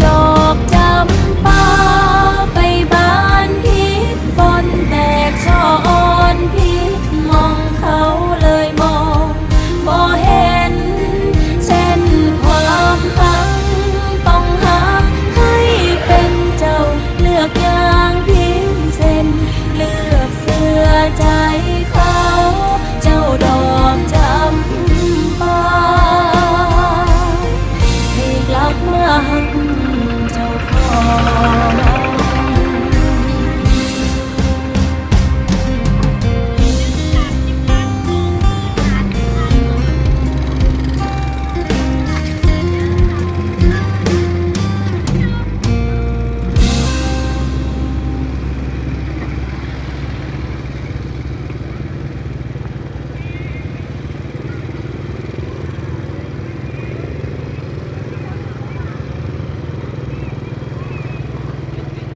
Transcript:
ດອກຈຳປາໄປບານຜິດບ່ອນ ແຕກຊ່ອອ່ອນຜິດໝ່ອງ ເຂົາເລີຍມອງບໍ່ເຫັນເຊັ່ນຄວາມຮັກ. ຕ້ອງຮັກໃຫ້ເປັນເຈົ້າ ເລືອກຢ່າງພິມເຊັ່ນ ເລືອກເຊື່ອໃຈເຂົາ ເຈົ້າດອກຈຳປາ ໃຫ້ກັບມາຮັກເຈົ້າຂອງ.